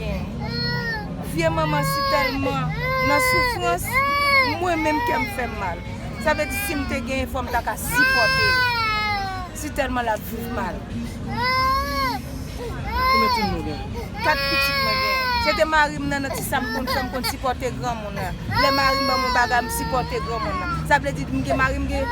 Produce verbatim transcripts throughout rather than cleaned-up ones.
gen. Vye manman si tèlman nan soufrans, mwen menm kè m fè m mal. Sa vle di si m te genyen fò m ta ka sipòte l. Si tèlman l ap viv mal. Konbyen timoun ou gen? Kat pitit mwen gen. Se te mari m nan, nan ti sa m konn fè, m konn sipòte granmoun nan. Lè mari m ban m yon bagay, m sipòte granmoun nan. Sa vle di m gen mari m gen,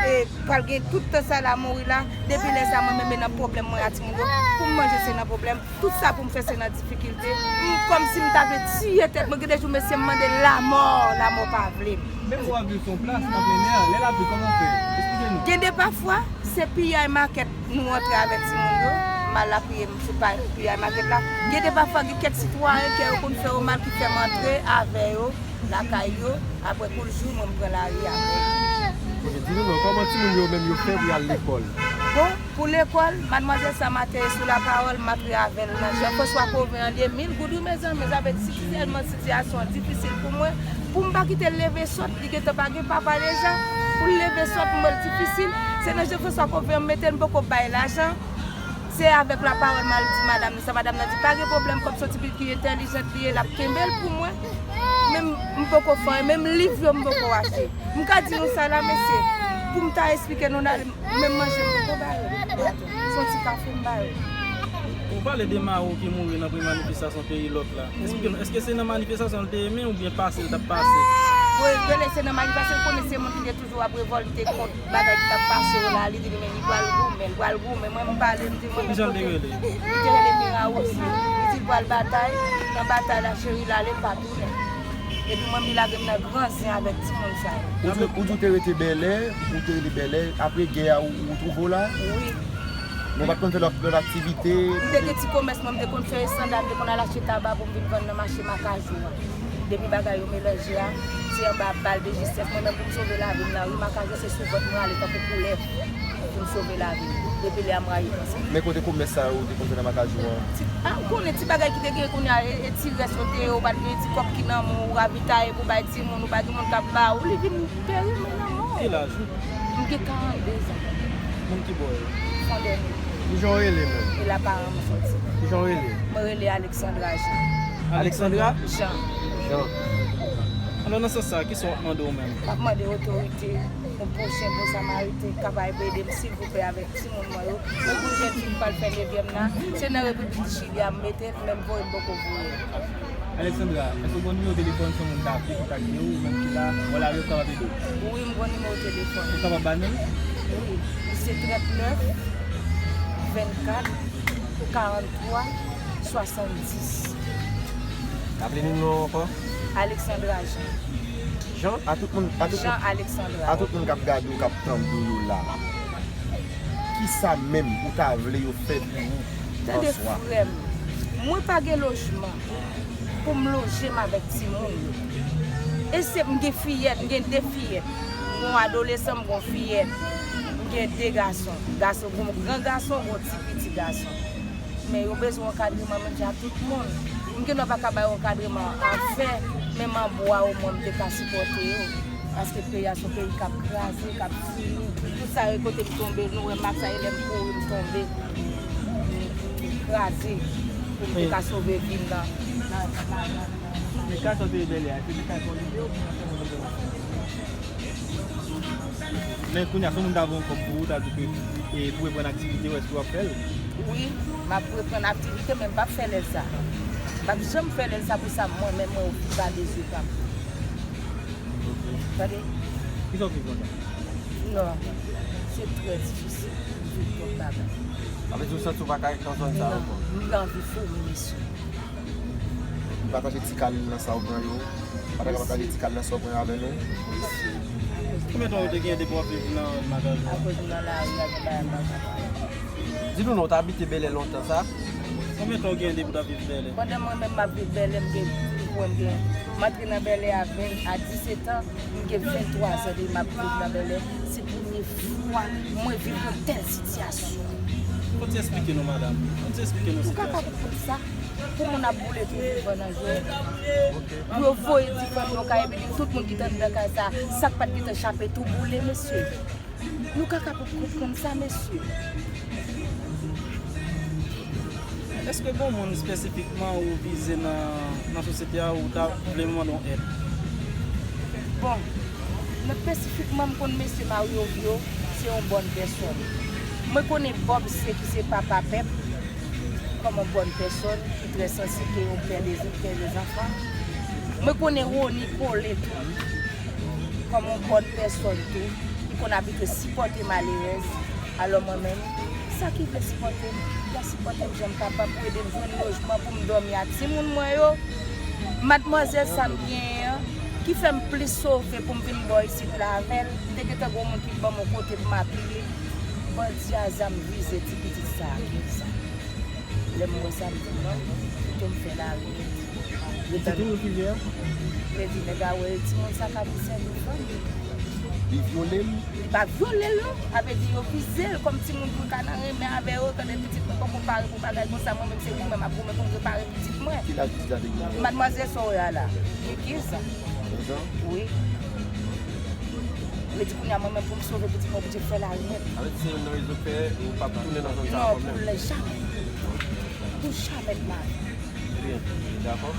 e, pral gen tout tan sa la mouri la. Depi lè sa mwen menm e nan pwoblèm mwen a timoun yo. Pou m manje se nan pwoblèm. Tout sa pou m fè se nan difikilte. M kòmsi m ta vle tiye tèt mwen. Gen de jou mesye m mande lamò, lamò pa vle m. Menm ou ap viv sou yon plas an plenè, lè l ap vle kòman w fè? Eksplike nou. Gen de pafwa, se piyay makèt nou antre avèk timoun yo. M al lapiye m sou pa-, piyay makèt la. Gen de pafwa, gen kèk sitwayen ke yo konn fè yo mal ki fè m antre avè yo lakay yo. Apre kou l jou, mwen m pran lari apre. Ok, di nou non, kòman timoun yo menm yo fè pou y al lekòl? Bon, pou lekòl, madmwazèl sa m ateri sou lapawòl, m antre avè l nan Jean François Cauvin an li ye, mil goud wi mezanmi, sa vle di si tèlman sitiyasyon an difisil pou mwen, pou m pa kite l leve sòt, li gentan pa gen papa deja, pou l leve sòt, m wè l difisil, se nan Jean François Cauvin an m mete l, m poko bay lajan, se avèk lapawòl m al di madanm nan sa, madanm nan di pa gen pwoblèm, kòm se yon ti pitit ki entèlijant li ye, l ap kenbe l pou mwen, men m poko fè anyen, menm liv yo m poko achte. M ka di nou sa la, mesye, pou m ta eksplike nou la, menm manje m poko ba yo. Se yon ti kafe m ba yo. Ou pale de Maro ki mouri nan premye manifestasyon peyi lòt la. Eksplike nou, èske se nan manifestasyon l te ye menm oubyen pase l t ap pase? Wi, rele se nan manifestasyon, konnen se moun ki te toujou ap revòlte kont bagay ki t ap pase yo la, li di li menm li pral goumen, li pral goumen. Mwen m pale, m di mwen menm kote. Kijan l te rele? Li te rele Mira Rosie. Li di l pral batay, nan batay la cheri l ale, l pa tounen. Epi mwen m li lage m nan gran zen avèk timoun sa yo. Ou di, ou di w te rete Bèlè, ou te rete Bèlè, apre gè a ou, ou twouve w la? Wi. Men w pa t konn fè lòt, lòt aktivite? M te gen ti komès mwen, m te konn fè sandal, m te konn al achte taba pou m vin vann nan mache Makajou a. Depi bagay yo melanje a, se anba bal de jistès. Mwen menm pou m sove lavi m nan ri Makajou, se sou vant mwen ale tankou koulèv pou m sove lavi m. Depi lè a m rayi konsa. Men kote komès sa yo te konn fè nan Makajou an? Ti, a, ou konnen ti bagay ki te gen kounye a, e, e ti rès yo te ye, ou pa t gen ti kòb ki nan men w, ou ravitaye pou bay timoun, ou pa gen moun k ap ba ou, li vin perimen nan men w. Ki laj ou? M gen karannde zan. Moun ki bò yo? Fondènye. Kijan w rele menm? E la paran m soti. Kijan w rele? Mwen rele Alexandra Jean. Alexandra? Jean. Jean. Alò, nan sans sa, kisa w ap mande w menm? M ap mande otorite, yon pwochen bon samariten, kapab ede m, silvouplè, avèk timoun mwen yo. Mwen pou jèn fi ki pral fè nevyèm nan, se nan Repiblik Chili a m mete l, men m voye m poko voye l. Alexandra, èske w gon nimewo telefòn si yon moun ta vle kontakte w, ou menm ki la, bò lari, ou kapab ede w? Wi, m gon nimewo telefòn. Ou kapab ba nou l? Wi, se trannèf, vennkat, karanntwa, swasanndis. Raple nou non ankò? Alexandra Jean. Jean, a tout moun, a tout Jean moun, Alexandra. A tout moun k ap gade w, k ap tande w yo la. Kisa menm ou ta vle yo fè pou ou? Tande, François, frè m, mwen pa gen lojman pou m loje m avèk timoun yo. E se m gen fiyèt, m gen de fiyèt. M gen yon adolesan, m gen yon fiyèt. M gen de gason. Gason, gen yon gran gason, gen yon ti piti gason. Men yo bezwen ankadreman menm jan ak tout moun. M gen dwa pa ka ba yo ankadreman an fè, men m an bwa omwen m te ka sipòte yo. Paske peyi a se yon peyi k ap kraze, k ap fini. Tout sa yo kote m tonbe, nou wè m ak sa, e lè m kouri m tonbe. M kraze. Pou m te ka sove vi m nan. Men ka sòti bèlè a, se te kay fò lide oubyen nan fè yon lòt bagay? Men kounye a, si yon moun ta voye yon kòb pou ou, ta di ke, e, pou reprann aktivite w, èske w ap fè l? Wi, m ap reprann aktivite, men m p ap fè lè sa. M p ap janm fè lè sa pou sa, mwen menm, mwen, ou pa dezwe pa m. Ok. Tande? Kisa w viv konsa? Non, se trè difisil. M viv twòp bagay. Sa vle di w santi w pa ka ret nan zòn sa a ankò? M anvi fouri, mesye. Pataje ti kal nan sa w pran yo. Pa ta ka pataje ti kal nan sa w pran yo avè nou. Konbyen tan w te gen depi w ap viv nan Makajou? Akoz m nan lari a, gen bagay m pa ka fè. Di nou non, w t abite Bèlè lontan sa? Konbyen tan w gen depi w t ap viv Bèlè? Pandan mwen menm m ap viv Bèlè, m gen, m gen, m antre nan Bèlè a ven, a disèt an, m gen venntwa zan depi m ap viv nan Bèlè. Se premye fwa mwen viv yon tèl sitiyasyon. Fò ti eksplike nou, madanm. Fò ti eksplike nou sitiyasyon. Ou ka konprann sa? Pou moun ap boule tou vivan nan je. Pou yo voye dife nan yon kay, epi di tout moun ki t anndan kay sa, sa k pa t gentan chape tou boule, mesye. Nou ka kapab konprann sa, mesye. Èske gen yon moun espesifikman ou vize nan, nan sosyete a ou ta vle mande yon èd? Bon, nan espesifikman, m konn mesye Mario Vio, se yon bòn pèsòn. Mwen konnen Bob C ki se papa pèp, kòm yon bòn pèsòn ki trè sansib, ki yon pè de, pè de zanfan. Mwen konnen Rony Colin tou, kòm yon bòn pèsòn tou, ki konn abitye sipòte malerèz. Alò mwen menm, sa ki vle sipòte m, y a sipòte m jan m kapab pou ede m jwenn lojman pou m dòmi ak timoun mwen yo. Madmwazèl sa m genyen an, ki fè m plis sove pou m vin bò isit la avè l, m te gentan gen yon moun ki ban m yon kote pou m apiye. Bandi a zam vize ti pitit sa a, ki sa. Lè m wè sa, m di non, kite m fè lari nèt. Li te tou refize a? Vle di nèg la wè timoun sa ka vin sèvi fanm. Li vyole l? Li pa vyole l non. A vle di yo vize l kòm timoun pou l ka nan renmen avè yo, tande pitit mwen poko pare pou bagay konsa, mwen menm se goumen m ap goumen pou m repare pitit mwen. Ki laj pitit la te gen? Madmwazèl Soraya la, gen kenz an. Kenz an? Wi. Vle di kounye a mwen menm pou m sove pitit mwen, oblije fè lari nèt. A vle di se youn nan rezon k fè ou p ap tounen nan zòn sa ankò menm? Non, pou l jamè. Pou jamè nan lavi. Ebyen, dakò.